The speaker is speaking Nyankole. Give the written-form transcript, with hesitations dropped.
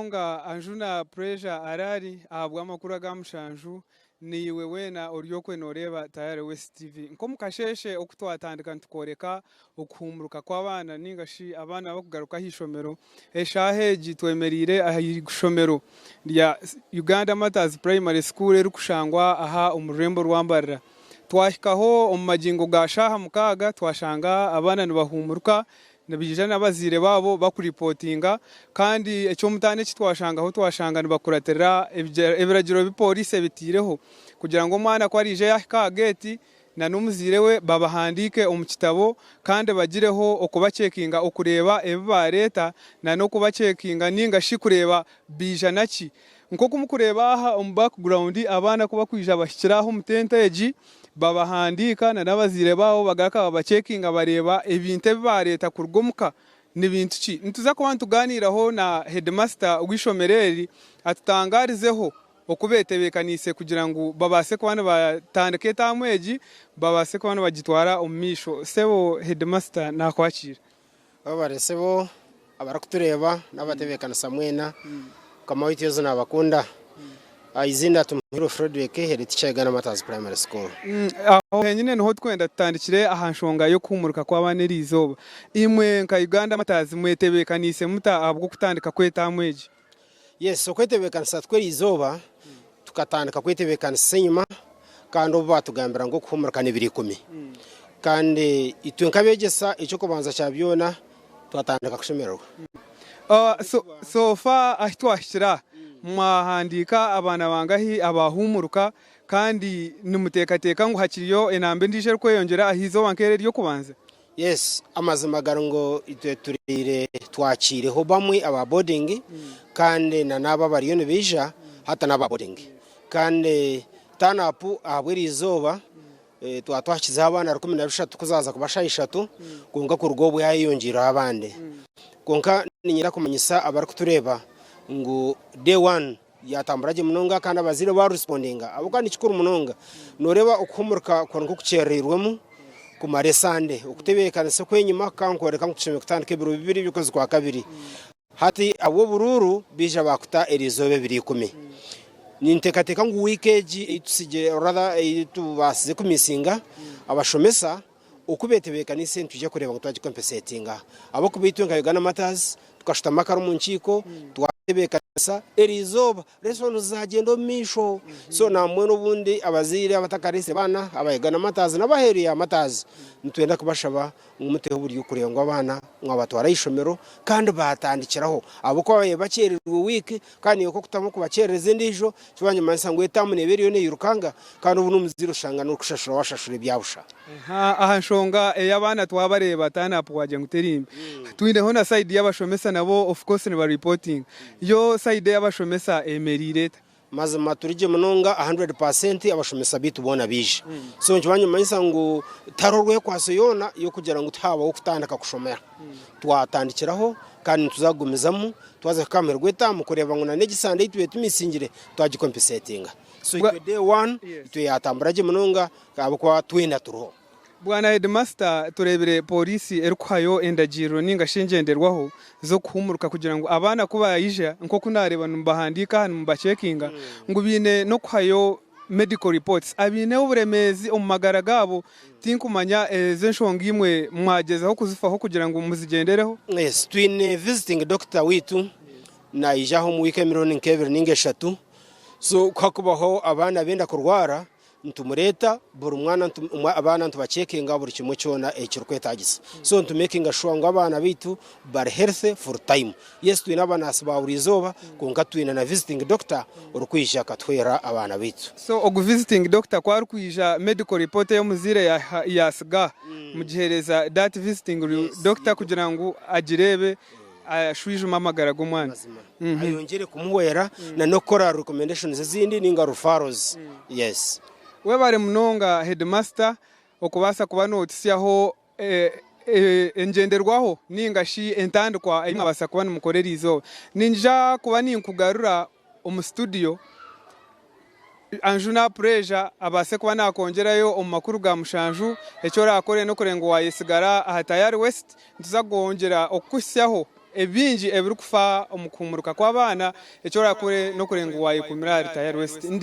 munonga Anjuna Pressure Arari ahabw'amakuru aga mushanju naiwe weena ori okwe noreeba Tayari West TV. Nk'omu kasheeshe oku twatandika nitukworeka okuhumuruka kw'abaana ninga shi abaana bakugaruka aha ishomero, eshaaha egi twemereire aha ishomero rya Uganda Martyrs Primary School erikushangwa aha omu rurembo rwa Mbarara. Twahikaho omu magingo ga shaaha mukaaga twashanga abaana nibahumuruka Nibaija n'abazaire baabo bakuripotinga kandi eky'omutaano eki twashangaho twashanga nibakuratirira ebiragiro bi pooriisi ebitaireho kugira ngu omwana ku araije yaahika aha geeti na n'omuzaire we babahandiike omu kitabo kandi bagireho okubacekinga okureeba ebi baareeta na n'okubacekinga ninga shi kureeba baija naki. Nk'oku murikureeba aha omu background abaana ku bakwija bahikire aha omu tente egi Babahandiika na n'abazaire baabo bagaruka babacekinga bareeba ebintu ebi baareeta kuruga omuka ni bintu ki. Nituza kuba nitugaaniiraho na heedimasita w'eishomero eri atutangaarizeho oku beetebeekaniise kugira ngu babaase kuba nibatandika etaamu egi babaase kuba nibagitwara omu maisho. Sebo heedimasita naakwakiira. Webare sebo abarikutureeba n'abatebeekanisa mwena. Mukama waitu Yesu naabakunda. Eiziina Tumuhairwe Fredrick, head teacher Uganda Martyrs Primary School. Aho henyine niho turikwenda tutandikire aha nshonga y'okuhuumurika kw'abaana eri izooba. Imwe nka Uganda Martyrs mwetebeekaniise muta ahabw'okutandika kw'etaamu egi? Yes, okwetebeekanisa tw'eri izooba tukatandika kwetebeekanisa enyima kandi obu baatugambira ngu okuhuumurika n'ebiro ikumi. Kandi itwe nk'abeegyesa eky'okubanza kya byona twatandika kushemererwa. So far ahu twahikire aha, mwahandiika abaana bangahi abaahuumuruka kandi nimuteekateeka ngu hakiriyo enamba endiijo erikweyongyera aha izooba nk'eri ery'okubanza? Yes, amazima gari ngu itwe turiire twakiireho bamwe aba boarding kandi na n'abo abariyo nibaija hati n'aba boarding. Kandi turn up ahabw'eri izooba twaba twahikizeho abaana 13 kuzaza kuba shaaha ishatu kwonka kuruga obwo hayeyongyeireho abandi. Kwonka niinyenda kumanyisa abarikutureeba ngu day one Byatambura gye munonga kandi abazaire baarespondinga ahabw'okuba ni kikuru munonga. Nooreeba okuhumurika kuri nk'okukyereirwemu kumara esande. Okutebeekanisa okw'enyima kukaba nikworeka ngu tushemereire kutandika ebiro bibiri by'okwezi kwa kabiri. Hati ab'oburuuru baija baakuta eriizooba ebiro ikumi. Ninteekateeka ngu wiiki egi ei tutsigire or rather ei tubaasize kumisinga, abashomesa oku beetebeekaniise nitwija kureeba ngu twagikompesetinga ahabw'okuba itwe nka Uganda Martyrs tukashutama kare omu nkiiko twatebeekanisa eriizooba lessons zaagyenda omu maisho so nambwenu obundi abazaire abatakareetsire baana aba Uganda Martyrs n'abaheeru ya Martyrs nitwenda kubashaba ngu muteho oburyo kureeba ngu abaana mwabatwara aha ishomero kandi baatandikiraho ahabw'okuba babaire bakyereirwe wiiki Kandi nyowe kutamu okubakyerereza endiijo, kibanyamanyisa ngu etaamu neeba eriyo neeirukanga, kandi obu n'omuzaire oshanga n'okushashura waashashura ebya busha. Aha nshonga ey'abaana twabareeba turn up wagira ngu teri mbi. Twineho na side y'abashomesa nabo of course niba reportinga. Yo side ey'abashomesa eyemereire eta? Mazima turi gye munonga a hundred percent abashomesa baitu boona baija. So nikibanyamanyisa ngu tihariho rwekwaso yoona y'okugira ngu tihaabaho kutandika kushoma. Twatandikiraho kandi nituza kugumizamu Twaza kuhika aha muheru gw'etaamu kureeba ngu n'egi sande ei tubaire tumisingyire twagikompesetinga. So itwe day one itwe yaatambura gye munonga ahabw'okuba twena turiho. Bwana Headmaster tureebire pooriisi erikuhayo endagiriro ninga shi engyenderwaho z'okuhuumuruka kugira ngu abaana ku baija nk'oku naareeba nimubahandiika aha nimubacekinga ngu baine n'okuhayo medical reports abaine oburemeezi omu magara gaabo Tinkumanya ezo enshonga imwe mwagyezaho kuzifaho kugira ngu muzigyendereho? Yes, twine visiting doctor waitu naija aha omu wiiki emirundi nk'ebiri ninga eshatu so ku hakubaho abaana abenda kurwara nitumureeta buri mwana abaana nitubacekinga buri kimwe kyona ekirikwetagisa so nitumekinga sure ngu abaana baitu bari healthy full time. Yes twine abanasi ba buri izooba kwonka twine na visiting doctor orikwija akatuhwera abaana baitu. So ogu visiting doctor ku arikwija medical report ei omuzaire yasiga mugihereza that visiting doctor kugira ngu agireebe ashwijume amagara g'omwana. Mazima ayongyere kumuhwera na n'okukora recommendations ezindi ninga referrals. Yes. Webare munonga headmaster okubaasa kuba notutsyaho Engyenderwaho nainga shi entandikwa ei mwabaasa kuba nimukora eri izooba. Niinyija kuba ninkugarura omu situdiyo, Anjuna Pureja abaase kuba naakwongyerayo omu makuru ga mushanju. Eki oraakore n'okureeba ngu waayetsigara aha Tayari West. Nituza kwongyera okukuhitsyaho. ebingi ebirikufa omu kuhumuruka kw'abaana. Eki orakore n'okureeba ngu wayekumira ahari Tayari West. Ndi.